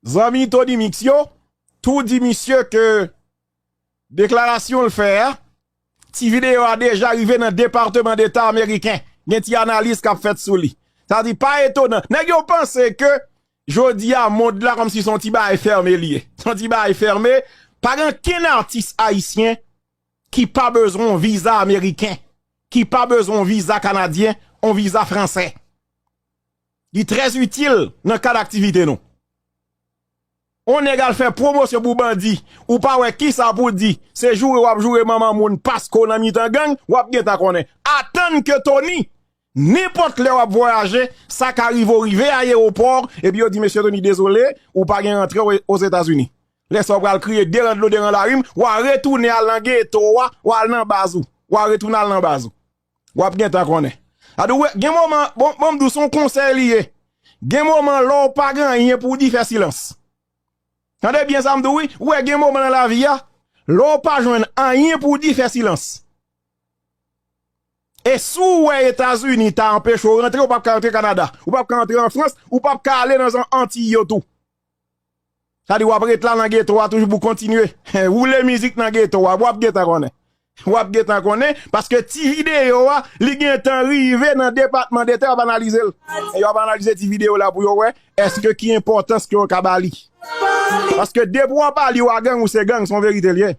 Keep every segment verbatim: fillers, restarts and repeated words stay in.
Zanmi Tony Mix yo, tou di misye ke deklarasyon l fè a, ti videyo a deja rive nan Depatman Deta ameriken. Gen ti analiz k ap fèt sou li. Sa di pa etonan. Nèg yo panse ke jodi a mond la kòmsi se yon ti bagay fèmen li ye. Se yon ti bagay fèmen. Pa gen ankenn atis ayisyen ki pa bezwen yon viza ameriken, ki pa bezwen yon viza kanadyen, yon viza fransè. Li trè itil nan kad aktivite nou. On nèg al fè pwomosyon pou bandi, ou pa wè kisa pou di, se joure w ap joure manman moun paske w nan mitan gang, w ap gentan konnen. Atann ke Tony, nenpòt lè w ap vwayaje, sa ka rive w rive ayewopò, epi yo di, mesye Tony, dezole, ou pa gen rantre o- Ozetazini. Lè sa w pral kriye deran dlo deran larim, w a retounen al nan geto a, w al nan baz ou. W a retounen al nan baz ou. W ap gentan konnen. Adi w wè, gen moman, bon, bon, m di w se yon konsèy li ye. Gen moman lè w pa gen anyen pou w di, fè silans. Tande byen sa m di w wi, ou wè gen moman nan lavi a, lè w pa jwenn anyen pou w di, fè silans. E si w wè Etazini ta anpeche w rantre, ou p ap ka rantre Kanada, ou p ap ka rantre an Frans, ou p ap ka ale nan zòn Antiy yo tou. Sa di w ap ret la nan geto a toujou pou kontinye woule mizik nan geto a, w ap gentan konnen. W ap gentan konnen, paske ti videyo a, li gentan rive nan Depatman Deta, y ap analize l. E y ap analize ti videyo la pou yo wè, èske ki enpòtans ke yo ka ba li. Paske depi w ap pale w a gang, ou se gang, se yon verite l ye.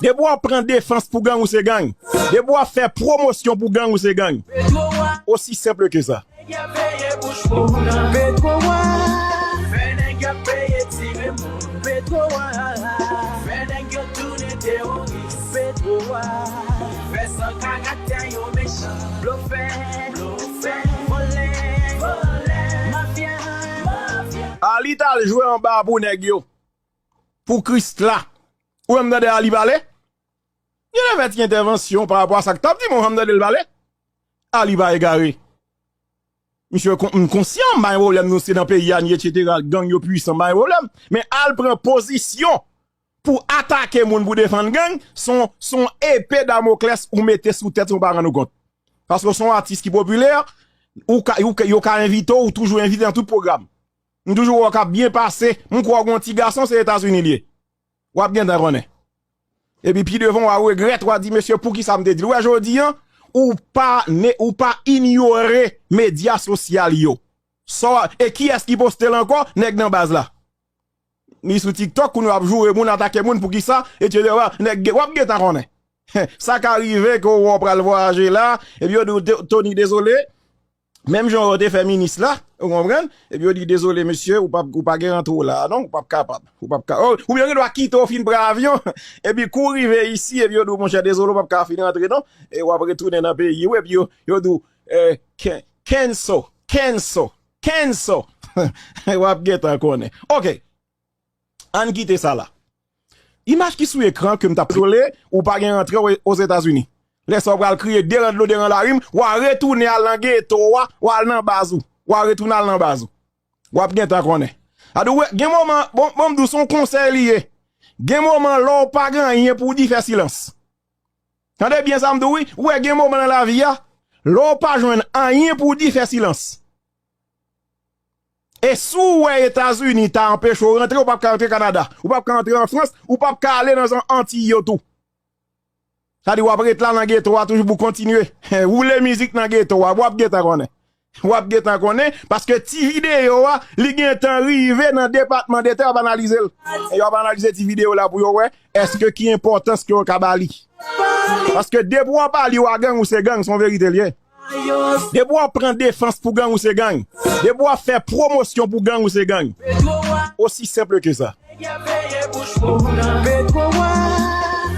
Depi w ap pran defans pou gang, ou se gang. Depi w ap fè pwomosyon pou gang, ou se gang. Osi senp ke sa. Petwo a. Fè nèg yo peye tire moun. Petwo a. Fè nèg yo tounen teworis. Petwo a. Fè san karaktè yo mechan. Blofè. Blofè. Vòlè. Vòlè. Mafya. Mafya. Ali t al jwe anba pou nèg yo. Pou Krisla. Ou menm tande Ali pale? Yo te fè ti entèvansyon pa rapò a sa k t ap di, men ou janm tande l pale? Ali pa egare. Misye kon- m konsyan, m pa gen pwoblèm, nou se nan peyi a, ni etsetera, gang yo pwisan, m pa gen pwoblèm. Men al pran pozisyon pou atake moun, pou defann gang, se yon, se yon epe Damoklès ou mete sou tèt ou pa rann ou kont. Paske w se yon atis ki popilè, ou ka, ou ka, yo ka envite w, ou toujou envite nan tout pwogram. M toujou wè w k ap byen pase, m kwè w gen yon ti gason, se Etazini l ye. W ap gentan konnen. Epi pi devan, w a regrèt, w a di, mesye, poukisa m te di l? Ou wè jodi a, ou pa ne, ou pa inyore medya sosyal yo. Sa w a- e kiyès ki poste l ankò? Nèg nan baz la. Li sou TikTok, kounye a ap joure moun, atake moun, poukisa, etsetera. Nèg, w ap gentan konnen. Sa ka rive ke w pral vwayaje la, epi yo di w, Tony, dezole, menm jan yo te fè minis la, ou konprann? Epi yo di, dezole, mesye, ou pa, ou pa gen rantre w la, non, ou p ap kapab. Ou p ap ka, oh, oubyen yo gen dwa kite w fin pran avyon, epi kou w rive isi, epi yo di w, monchè, dezole, ou p ap ka fin rantre, non, e w ap retounen nan peyi w, epi yo, yo di w, eh, can- cancel, cancel, cancel. W ap gentan konnen. Ok. Ann kite sa la. Imaj ki sou ekran ke m t ap dezole, ou pa gen rantre o- Ozetazini. Lè sa w pral kriye deran dlo deran larim, w a retounen al nan geto a, w al nan baz ou. W a retounen al nan baz ou. W ap gentan konnen. Adi w wè, gen moman, bon, bon, m di w se yon konsèy li ye. Gen moman lè w pa gen anyen pou w di, fè silans. Tande byen sa m di w wi, ou wè gen moman nan lavi a, lè w pa jwenn anyen pou w di, fè silans. E si w wè Etazini ta anpeche w rantre, ou p ap ka rantre Kanada, ou p ap ka rantre an Frans, ou p ap ka ale nan zòn Antiy yo tou. Sa di w ap ret la nan geto a toujou pou kontinye woule mizik nan geto a, w ap gentan konnen. W ap gentan konnen, paske ti videyo a, li gentan rive nan Depatman Deta, y ap analize l. E y ap analize ti videyo la pou yo wè, èske ki enpòtans ke yo ka ba li. Paske depi w ap pale w a gang, ou se gang, se yon verite l ye. Depi w ap pran defans pou gang, ou se gang. Depi w ap fè pwomosyon pou gang, ou se gang. Osi senp ke sa. Petwo a.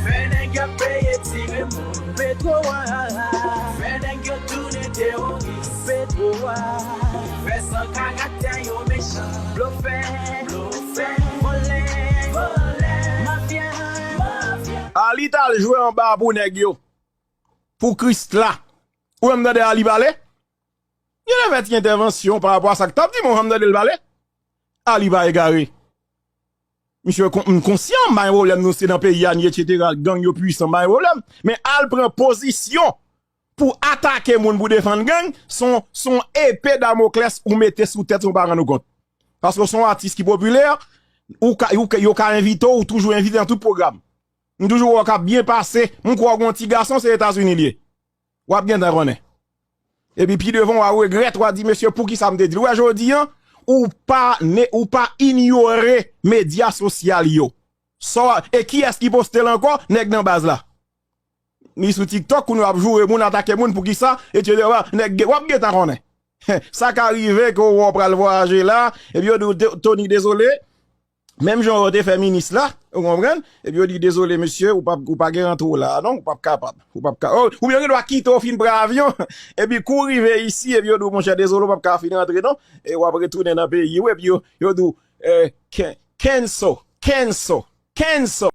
Fè nèg yo peye tire moun. Petwo a. Fè nèg yo tounen teworis. Petwo a. Fè san karaktè yo mechan. Blofè. Blofè. Vòlè. Vòlè. Mafya. Mafya. Ali t al jwe anba pou nèg yo. Pou Krisla. Ou menm tande Ali pale? Yo te fè ti entèvansyon pa rapò a sa k t ap di, men ou janm tande l pale? Ali pa egare. Misye kon- m konsyan, m pa gen pwoblèm, nou se nan peyi a, ni etsetera, gang yo pwisan, m pa gen pwoblèm. Men al pran pozisyon pou atake moun, pou defann gang, se yon, se yon epe Damoklès ou mete sou tèt ou pa rann ou kont. Paske w se yon atis ki popilè, ou ka, ou ka, yo ka envite w, ou toujou envite nan tout pwogram. M toujou wè w k ap byen pase, m kwè w gen yon ti gason, se Etazini l ye. W ap gentan konnen. Epi pi devan, w a regrèt, w a di, "Mesye, poukisa m te di l?" Ou wè, jodi an, ou pa, ne, ou pa inyore medya sosyal yo. Sa w a, e kiyès ki poste l ankò? Nèg nan baz la. Li sou TikTok, kounye a ap joure moun, atake moun, poukisa, etsetera. Nèg, w ap gentan konnen. Sa ka rive ke w pral vwayaje la, epi yo di w, "Tony, dezole." Menm jan yo te fè minis la, ou konprann? Epi yo di, "Dezole, mesye, ou pa, ou pa gen rantre w la, non, ou p ap kapab. Ou p ap ka, oh, oubyen yo gen dwa kite w fin pran avyon, epi kou w rive isi, epi yo di w, 'Monchè, dezole, ou p ap ka fin rantre, non.' E w ap retounen nan peyi w, epi yo, yo di w, eh, can-, cancel, cancel, cancel."